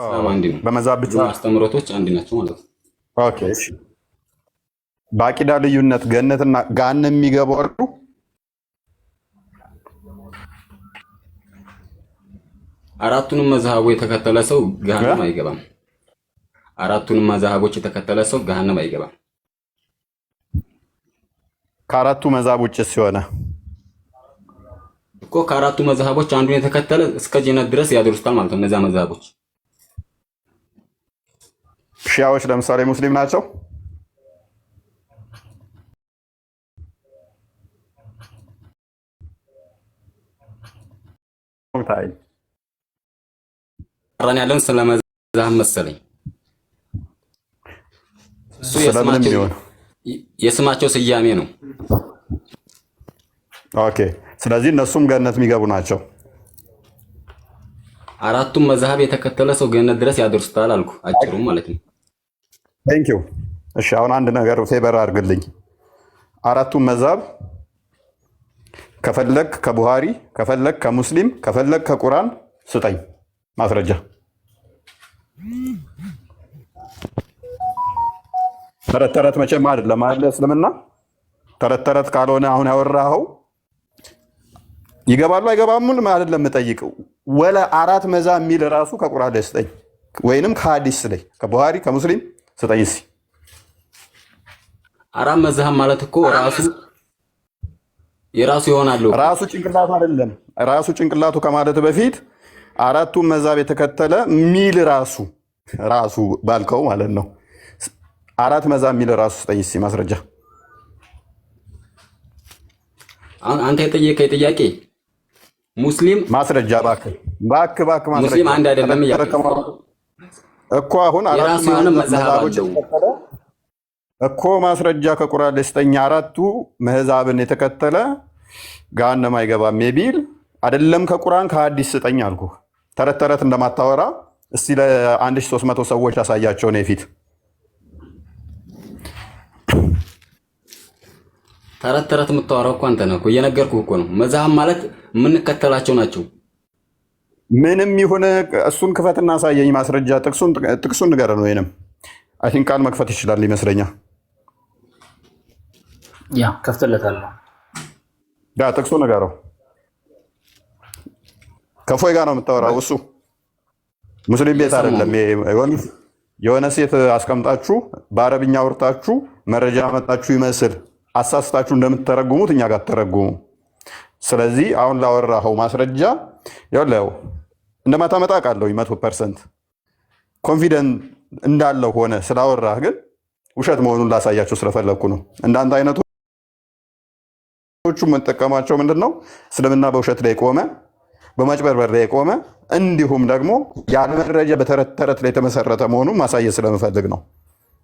እስላም አንድ ነው። በመዛብ ብቻ ሁሉም አስተምህሮቶች አንድ ናቸው ማለት ነው። Okay። እሺ። በአቂዳ ልዩነት ገነትና ገሃነም የሚገቡ አሉ? አራቱንም መዝሃቡ የተከተለ ሰው ገሃነም አይገባም። አራቱንም መዛህቦች የተከተለ ሰው ገሃነም አይገባም። ከአራቱ መዛብ ውጭ ሲሆነ እኮ ከአራቱ መዛህቦች አንዱን የተከተለ እስከ ጀነት ድረስ ያደርሱታል ማለት ነው። እነዚያ መዛህቦች ሺያዎች ለምሳሌ ሙስሊም ናቸው። ራን ያለን ስለ መዛህብ መሰለኝ። እሱ ስለምንም ቢሆን የስማቸው ስያሜ ነው። Okay። ስለዚህ እነሱም ገነት የሚገቡ ናቸው። አራቱም መዛህብ የተከተለ ሰው ገነት ድረስ ያደርሱታል አልኩ፣ አጭሩም ማለት ነው። Thank you። እሺ አሁን አንድ ነገር favor አድርግልኝ። አራቱም መዛብ ከፈለግ ከቡሃሪ ከፈለግ ከሙስሊም ከፈለግ ከቁርአን ስጠኝ ማስረጃ። ተረት ተረት መቼም አይደለም አይደለ? እስልምና ተረት ተረት ካልሆነ አሁን ያወራኸው ይገባሉ አይገባም አይደለም የምጠይቀው። ወለ አራት መዛ የሚል ራሱ ከቁርአን ላይ ስጠኝ፣ ወይንም ከሀዲስ ላይ ከቡሃሪ ከሙስሊም ስጠኝ እስኪ። አራት መዝሀብ ማለት እኮ ራሱ የራሱ ይሆናል። ራሱ ጭንቅላቱ አይደለም ራሱ ጭንቅላቱ ከማለት በፊት አራቱን መዛብ የተከተለ ሚል ራሱ ራሱ ባልከው ማለት ነው። አራት መዛብ ሚል ራሱ ስጠኝ እስኪ ማስረጃ። አሁን አንተ የጠየቀኝ ጥያቄ ሙስሊም ማስረጃ እባክህ እባክህ እባክህ ማስረጃ። ሙስሊም አንድ አይደለም እያልክ እኮ አሁን አራቱ የራሱ የሆነ መዝሀብ መዛቦች አለው የተከተለ እኮ ማስረጃ ከቁርአን ላይ ስጠኝ። አራቱ መህዛብን የተከተለ ገሃነም አይገባም የሚል አይደለም። ከቁርአን ከሐዲስ ስጠኝ አልኩ። ተረት ተረት እንደማታወራ እስቲ ለ1300 ሰዎች አሳያቸው ነው የፊት ተረት ተረት የምታወራው እኮ አንተ ነህ እኮ፣ እየነገርኩህ እኮ ነው። መዝሀብ ማለት የምንከተላቸው ናቸው። ምንም ይሁን እሱን ክፈትና አሳየኝ ማስረጃ። ጥቅሱን ንገረን፣ ወይንም I think ቃል መክፈት ይችላል ይመስለኛል። Yeah ከፍትለታለሁ። Yeah ጥቅሱ ንገረው። ከፎይ ጋር ነው የምታወራው። እሱ ሙስሊም ቤት አይደለም። የሆነ ሴት አስቀምጣችሁ በአረብኛ አውርታችሁ መረጃ መጣችሁ ይመስል አሳስታችሁ እንደምትተረጉሙት እኛ ጋር ተረጉሙ። ስለዚህ አሁን ላወራኸው ማስረጃ ያለው እንደማታመጣ አውቃለሁ። 100% confident እንዳለው ሆነ ስላወራህ ግን ውሸት መሆኑን ላሳያቸው ስለፈለግኩ ነው። እንዳንተ አይነቶቹ የምንጠቀማቸው ምንድን ነው? እስልምና በውሸት ላይ የቆመ፣ በማጭበርበር ላይ የቆመ፣ እንዲሁም ደግሞ ያለ መረጃ በተረት ተረት ላይ የተመሰረተ መሆኑን ማሳየት ስለምፈልግ ነው።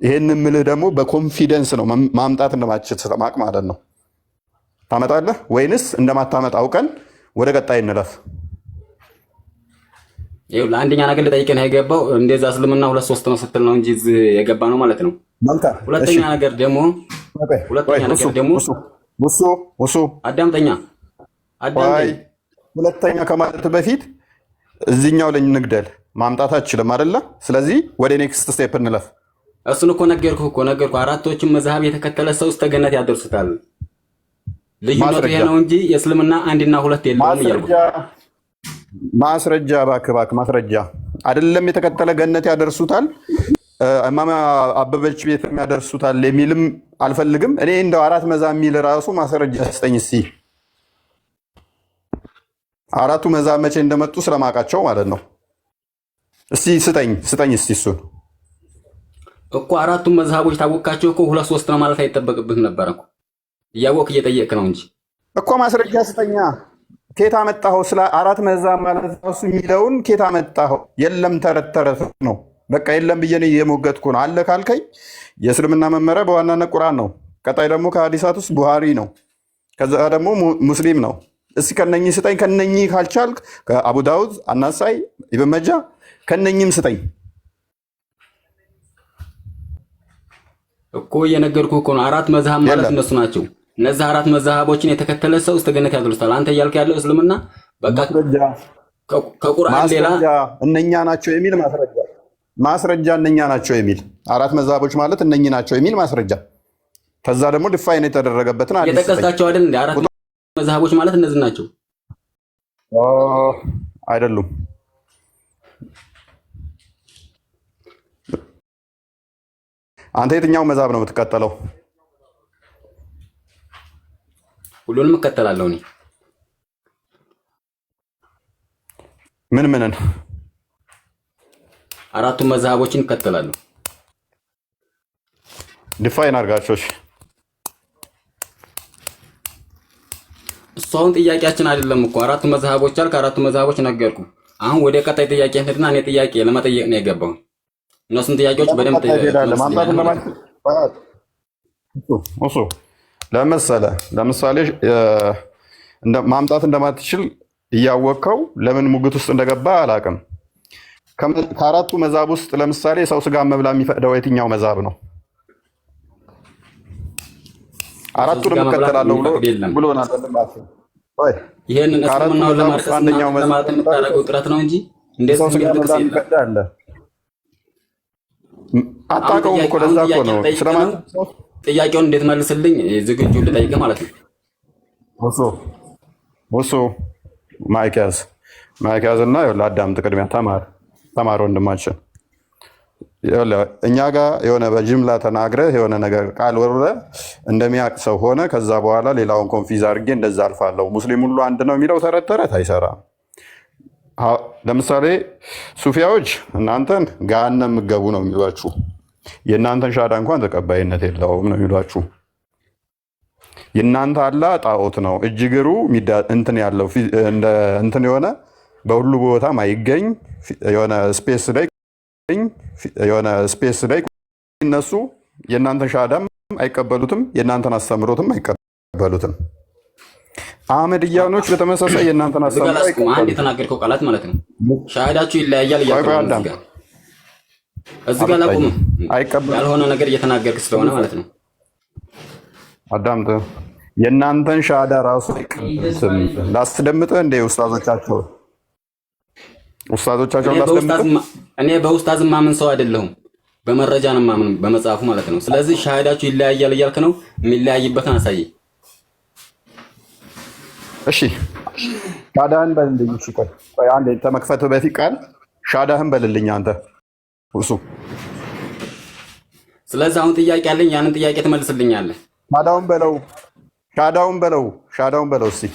ይሄን ምልህ ደግሞ በ confidence ነው፣ ማምጣት እንደማትችል ስለማቅ ማለት ነው። ታመጣለህ ወይንስ እንደማታመጣ አውቀን ወደ ቀጣይ እንለፍ? ይኸው ለአንደኛ ነገር ልጠይቅህ ነው የገባው። እንደዛ እስልምና ሁለት ሶስት ነው ስትል ነው እንጂ እዚህ የገባ ነው ማለት ነው። መልካም። እሺ ሁለተኛ ነገር ደግሞ ሁለተኛ እሱ ነገር ደግሞ እሱ እሱ እሱ አዳምጠኛ ቆይ አዳምጠኝ። ሁለተኛ ከማለት በፊት እዚህኛው ላይ እንግደል። ማምጣት አትችልም አይደለ? ስለዚህ ወደ next step እንለፍ። እሱን እኮ ነገርኩህ እኮ ነገርኩህ። አራቶችን መዝሀብ የተከተለ ሰው እስከ ገነት ያደርሱታል። ልዩነቱ ይሄ ማስረጃ ነው እንጂ የእስልምና አንድና ሁለት የለውም እያልኩ ማስረጃ ማስረጃ እባክህ እባክህ ማስረጃ። አይደለም የተከተለ ገነት ያደርሱታል፣ እማማ አበበች ቤት ያደርሱታል የሚልም አልፈልግም። እኔ እንደው አራት መዛ የሚል ራሱ ማስረጃ ስጠኝ እስኪ። አራቱ መዛ መቼ እንደመጡ ስለማውቃቸው ማለት ነው። እስቲ ስጠኝ ስጠኝ እስቲ እሱን እኮ። አራቱን መዝሀቦች ታወቅካቸው እኮ ሁለት ሶስት ነው ማለት አይጠበቅብህም ነበር እኮ። እያወቅህ እየጠየቅህ ነው እንጂ። እኮ ማስረጃ ስጠኛ። ኬት አመጣኸው? ስለ አራት መዛ ማለት ራሱ የሚለውን ኬት አመጣኸው? የለም ተረት ተረት ነው። በቃ የለም ብዬ እኔ እየሞገትኩ ነው። አለ ካልከኝ የእስልምና መመሪያ በዋናነት ቁርአን ነው። ቀጣይ ደግሞ ከሀዲሳት ውስጥ ቡሃሪ ነው። ከዛ ደግሞ ሙስሊም ነው። እስኪ ከነኚህ ስጠኝ። ከነኚህ ካልቻልክ ከአቡ ዳውድ፣ አናሳይ፣ ኢብን መጃ ከነኚህም ስጠኝ። እኮ እየነገርኩህ እኮ ነው። አራት መዝሀብ ማለት የለም እነሱ ናቸው። እነዚህ አራት መዝሀቦችን የተከተለ ሰው እስከ ገነት ያደርሱታል። አንተ እያልክ ያለው እስልምና በቃ ማስረጃ ከቁርአን ሌላ ማስረጃ እነኛ ናቸው የሚል ማስረጃ። ማስረጃ እነኛ ናቸው የሚል፣ አራት መዛቦች ማለት እነኚህ ናቸው የሚል ማስረጃ፣ ከዛ ደግሞ define የተደረገበትን ሐዲስ ስጠኝ። እየጠቀስካቸው አይደል እንደ አራት መዛሂቦች ማለት እነዚህ ናቸው። አይደሉም። አንተ የትኛው መዛብ ነው የምትከተለው? ሁሉንም እከተላለሁ እኔ። ምን ምንን? አራቱን መዛሂቦችን እከተላለሁ። define አድርጋቸው። እሺ። እሱ አሁን ጥያቄያችን አይደለም እኮ። አራቱ መዛሂቦች አልክ፣ አራቱ መዛሂቦች ነገርኩ። አሁን ወደ ቀጣይ ጥያቄ እንሂድና እኔ ጥያቄ ለመጠየቅ ነው የገባው። እነሱን ጥያቄዎች በደንብ ቀጣይ ትሄዳለህ። ማምጣት ትመልስልኛለህ ማለት ነው። እንደማትችል እሱ ለመሰለ ለምሳሌ ማምጣት እንደማትችል እያወቅከው ለምን ሙግት ውስጥ እንደገባ አላውቅም። ከአራቱ መዛብ ውስጥ ለምሳሌ ሰው ስጋ መብላ የሚፈቅደው የትኛው መዛብ ነው? የሰው ስጋ አራቱንም መብላት እከተላለሁ ብሎ የሚፈቅድ የለም። ብሎናል። ወንድማችን ቆይ፣ ይሄንን ከአራቱ እስልምናውን መዛብ ውስጥ ለማርከስና አንደኛው እንትን መዛብ ለማለት የምታደርገው ጥረት ነው እንጂ እንደዚህ ሰው ስጋ የሚል ጥቅስ መብላት የለም። የሚፈቅድ አለ። አሁን አታውቀውም ጥያቄ እኮ፣ አሁን ለዛ እኮ ጥያቄ ነው ልጠይቅህ ነው። ስለማታውቀው። ጥያቄውን እንዴት መልስልኝ ዝግጁ ልጠይቅህ ማለት ነው። እሱ እሱ mic ያዝ፣ mic ያዝ እና ይኸውልህ አዳምጥ። ቅድሚያ ተማር ተማር ወንድማችን። ይኸውልህ እኛ ጋር የሆነ በጅምላ ተናግረህ የሆነ ነገር ቃል ወርውረህ እንደሚያውቅ ሰው ሆነ ከዛ በኋላ ሌላውን confuse አድርጌ እንደዛ አልፋለሁ። ሙስሊም ሁሉ አንድ ነው የሚለው ተረት ተረት አይሰራም። ለምሳሌ ሱፊያዎች እናንተን ገሃነም ምገቡ ነው የሚሏችሁ። የእናንተን ሻዳ እንኳን ተቀባይነት የለውም ነው የሚሏችሁ። የእናንተ አላህ ጣዖት ነው፣ እጅ እግሩ እንትን ያለው እንደ እንትን የሆነ በሁሉ ቦታ ማይገኝ የሆነ space ላይ እነሱ የእናንተን ሻዳም አይቀበሉትም፣ የእናንተን አስተምሮትም አይቀበሉትም። አህመድያኖች በተመሳሳይ የእናንተን እዚህ ጋር አስተምሮ ላስቁም። አንድ አይቀበሉትም። የተናገርከው ቃላት ማለት ነው። ሻሃዳችሁ ይለያያል ቆይ እያልክ ቆይ ነው። እዚህ አዳም ጋር እዚህ ጋር ላቁም። አልወጣኝም። አይቀበሉትም። ያልሆነ ነገር እየተናገርክ ስለሆነ ማለት ነው። አዳምጥ። የእናንተን ሻዳ ራሱ አይቀበሉትም። ላስደምጥህ እንደ ኡስታዞቻቸውን እኔ በኡስታዝ ላስደምጥህ። እኔ በኡስታዝ ማምን ሰው አይደለሁም። በመረጃ ነው ማምን፣ በመጽሐፉ ማለት ነው። ስለዚህ ሻሃዳችሁ ይለያያል እያልክ ነው። የሚለያይበትን አሳይ። እሺ ሻዳህን በልልኝ። እሺ ቆይ ቆይ አንዴ ከመክፈትህ በፊት ቃል ሻዳህን በልልኝ አንተ እሱ። ስለዚህ አሁን ጥያቄ አለኝ። ያንን ጥያቄ ትመልስልኛለህ። ሻዳውን በለው፣ ሻዳውን በለው፣ ሻዳውን በለው እስኪ።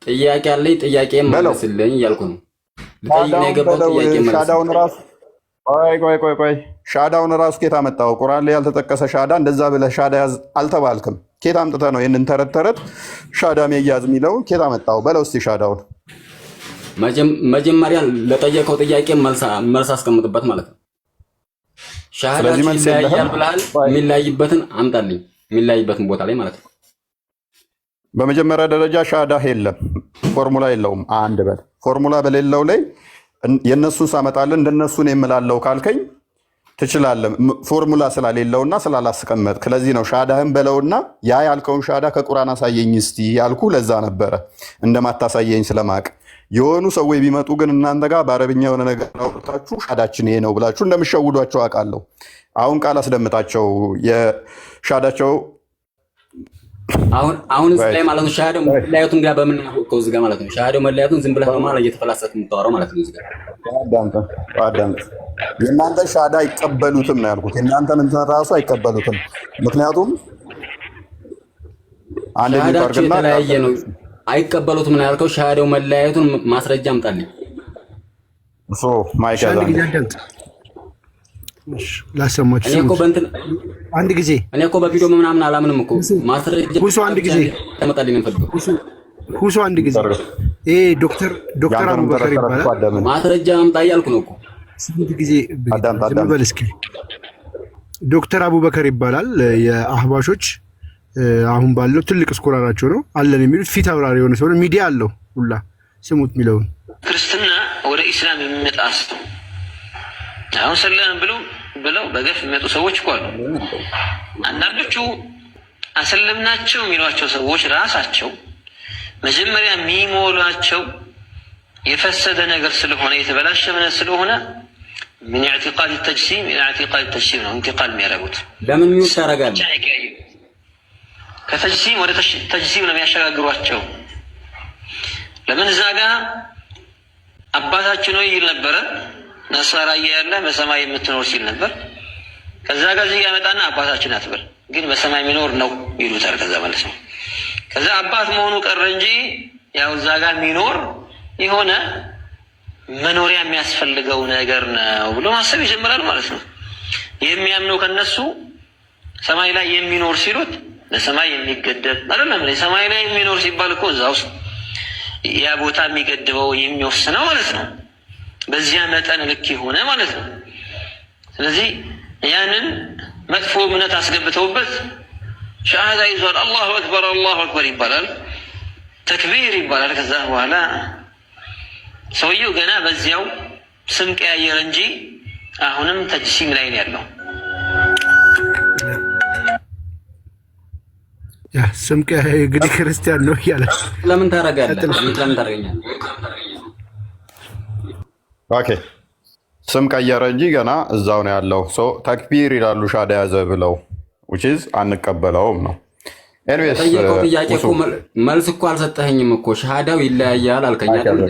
ጥያቄ አለኝ፣ ጥያቄ በለው። መልስልኝ እያልኩ ነው። ልጠይቅ ነው ሻዳውን የገባው። በለው። ጥያቄ መልስልኝ። ሻዳውን ራሱ ቆይ ቆይ ቆይ ቆይ ሻዳውን ራሱ ኬት አመጣው? ቁርአን ላይ ያልተጠቀሰ ሻዳ እንደዛ ብለህ ሻዳ ያዝ አልተባልክም። ኬት አምጥተህ ነው ይህንን ተረት ተረት ሻዳ መያዝ የሚለውን ኬት አመጣው? በለው እስኪ ሻዳውን። መጀመሪያ ለጠየቀው ጥያቄ መልስ አስቀምጥበት ማለት ነው። ስለዚህ ሻሃዳችሁ መልስ ይለያያል የለህም። ብለሃል። ቆይ የሚለያይበትን አምጣልኝ፣ የሚለያይበትን ቦታ ላይ ማለት ነው። በመጀመሪያ ደረጃ ሻዳህ የለም፣ ፎርሙላ የለውም። አንድ በል ፎርሙላ በሌለው ላይ የእነሱን ሳመጣልን እንደነሱን የምላለው ካልከኝ ትችላለህ። ፎርሙላ ስላሌለውና ስላላስቀመጥክ ለዚህ ነው ሻዳህን በለውና ያ ያልከውን ሻዳ ከቁርአን አሳየኝ እስቲ ያልኩ ለዛ ነበረ፣ እንደማታሳየኝ ስለማቅ። የሆኑ ሰዎች ቢመጡ ግን እናንተ ጋር በአረብኛ የሆነ ነገር አውርታችሁ ሻዳችን ይሄ ነው ብላችሁ እንደምሸውዷቸው አውቃለሁ። አሁን ቃል አስደምጣቸው የሻዳቸው። አሁን አሁን እዚህ ላይ ማለት ነው ሻሃዳው መለያየቱን ጋር በምን ያወቀው እዚህ ጋር ማለት ነው። ሻሃዳው መለያየቱን ዝም ብለህ በመሀል እየተፈላሰፍክ የምታወራው ማለት ነው እዚህ ጋር። አዳምጥ አዳምጥ። የእናንተ ሻዳ አይቀበሉትም ነው ያልኩት። የእናንተን እንትን ራሱ አይቀበሉትም። ምክንያቱም አንድ ሻሃዳቸው የሚጠርግና የተለያየ ነው፣ አይቀበሉትም ነው ያልከው። ሻሃዳው መለያየቱን ማስረጃ አምጣልኝ። እሱ mic እሺ፣ ያዝ አንድ አንዴ። ጊዜ አዳምጥ። እሺ፣ ላሰማችሁ እኔ እኮ ስሙት። በእንትን አንድ ጊዜ እኔ እኮ በቪዲዮ ምናምን አላምንም እኮ፣ ማስረጃ ሁሱ አንድ ብቻ ጊዜ ታመጣልኝ ነው የምፈልገው። ሁሱ ሁሱ አንድ ጊዜ። ይሄ ዶክተር የአንተንም አቡበከር ተረት ተረት እኮ ይባላል። አዳምን ማስረጃ አምጣ እያልኩ ነው እኮ። ስንት ጊዜ በጌታ አዳምጥ ዝም አዳምጥ። በል እስኪ። ዶክተር አቡበከር ይባላል። የአህባሾች አሁን ባለው ትልቅ scholar ኣቸው ነው አለን የሚሉት ፊት አውራሪ የሆነ ሰው ነው። ሚዲያ አለው ሁላ፣ ስሙት የሚለውን። ክርስትና ወደ ኢስላም የሚመጣ ሰው አሁን ሰለም ብለው ብለው በገፍ የሚመጡ ሰዎች እኮ አሉ። አንዳንዶቹ አሰለምናቸው የሚሏቸው ሰዎች ራሳቸው መጀመሪያ የሚሞሏቸው የፈሰደ ነገር ስለሆነ፣ የተበላሸ እምነት ስለሆነ من اعتقاد التجسيم إلى اعتقاد التجسيم ነው انتقال የሚያደርጉት። ለምን mute ታደርጋለህ? ከ تجسيم ወደ تجسيم ነው የሚያሸጋግሯቸው። ለምን እዛ ጋ አባታችን ሆይ ይል ነበረ፣ ነሳራ እያለ በሰማይ የምትኖር ሲል ነበር። ከዛ ጋር እዚህ ያመጣና አባታችን አትበል ግን በሰማይ የሚኖር ነው ይሉታል። ከዛ ማለት ነው። ከዛ አባት መሆኑ ቀረ እንጂ ያው እዛ ጋር የሚኖር የሆነ መኖሪያ የሚያስፈልገው ነገር ነው ብሎ ማሰብ ይጀምራል ማለት ነው። የሚያምነው ከነሱ ሰማይ ላይ የሚኖር ሲሉት ለሰማይ የሚገደብ አይደለም። ሰማይ ላይ የሚኖር ሲባል እኮ እዛ ውስጥ ያ ቦታ የሚገድበው የሚወስነው ማለት ነው። በዚያ መጠን ልክ የሆነ ማለት ነው። ስለዚህ ያንን መጥፎ እምነት አስገብተውበት ሻሃዳ ይዟል። الله أكبر الله أكبر ይባላል፣ ተክቢር ይባላል። ከዛ በኋላ ሰውየው ገና በዚያው ስም ቀያየር እንጂ አሁንም تجسيم ላይ ነው ያለው። ያ ስም እንግዲህ ክርስቲያን ነው እያለ ለምን ታደርጋለህ? ለምን ታደርገኛለህ? Okay፣ ስም ቀየረ እንጂ ገና እዛው ነው ያለው። ተክቢር ይላሉ ሻዳ ያዘ ብለው፣ which is አንቀበለውም ነው። Anyways ጠየቀው ጥያቄ እኮ መልስ እኮ አልሰጠኸኝም እኮ። ሻሃዳው ይለያያል አልከኝ አይደል?